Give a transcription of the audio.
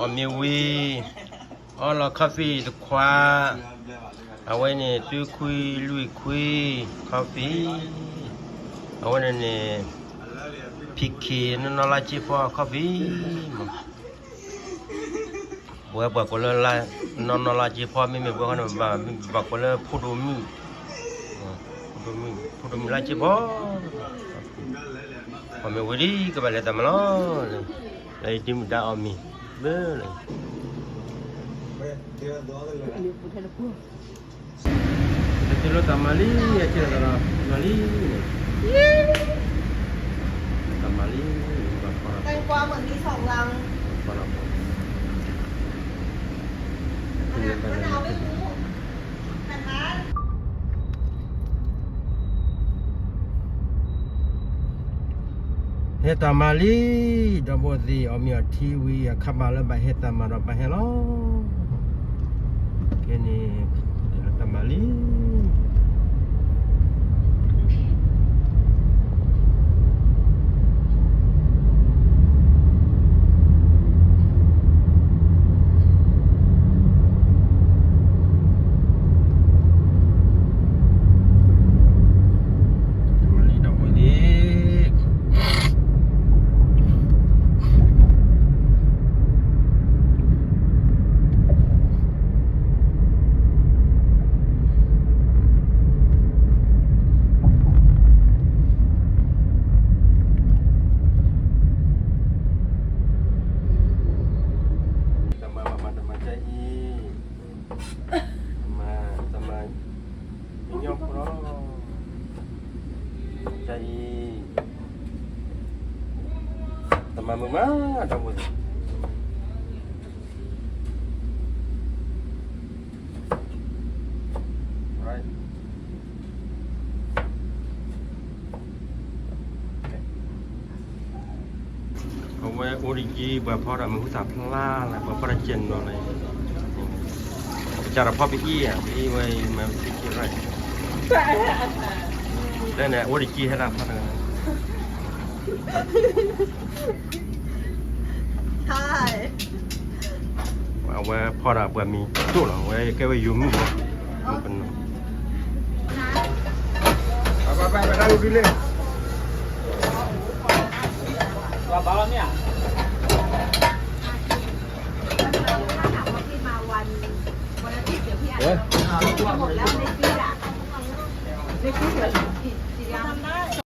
အီၣ်မ့ၤဝံၤ, အီလီၤ coffee တခွး, အဝဲန့ၣ် သွံၣ်ခွံလွံၢ်ခွံ coffee, အဝဲန့ၣ်န့ၣ် ဖံးခ့ နီၢ်နီၢ်လါစ့ဖီ coffee မး, ပဝဲပှၤကိးလၢ နီၢ်နီၢ်လါစ့ဖီ မ့မ့ၢ်ပဝဲဃီန့ၣ် ပှၤကိးလၢ ဖိဒိၣ်မုၣ်, ဖိဒိၣ်မုၣ် ဖိဒိၣ်မုၣ်လါစ့ဖီ အီၣ်မ့ၤဝံၤဒီး ကဘၣ်လဲၤတၢ်မၤလီၤ, လၢယဒ့မုၣ်ဒါအီၣ်မ့ၤ ဘၣ်လီၤ, တတုၤလၢတၢ်မၤလံ, အကဲတၢ်လီၤ မၤလံ, တၢ်မၤလံ, ဘၣ်ဖီ, ဟဲတၢ်မၤလံ, ဒီးဘိသ့ၣ် အီၣ်မ့ၤအီထံဝံၤ အခါဘၣ်လၢဘၣ်ဟဲတၢ်မၤဒီးဘၣ်ဟဲလီၤ, ခဲန့ၣ် တၢ်မၤလံ မၤလံဒီးဝဲဒၣ်, တၢ်မၤဘၣ်မၤတၢ်မၤကၢအံၤ, တၢ်မၤ တၢ်မၤ ညီဖိလီၤ, ကၢအံၤ, တၢ်မၤမုာ်မး ဒီပုၢ်ဝဲၢ်သ့ၣ် အဝဲအိၣ်တယံၤ ပှၤဖီဒီးမ့ၢ်ဟူသၣ်ဖျါလၢ ပှၤဖီဒီးကဲနီၤလၢ, ပစးဒီးဖီပအံၤဧါ ပအံၤဝဲ မၤပစံးက့ၤရၢၢ်, လၢန့ၣ် အိၣ်တယံၤဟဲဒၣ်ဖီတဂၤ အဝဲဖီဒီးပှၤမံၤဒိၣ်လီၤ အဝဲကဲဝဲယိၤမုၣ်မး, ပနီၤ ဝဲ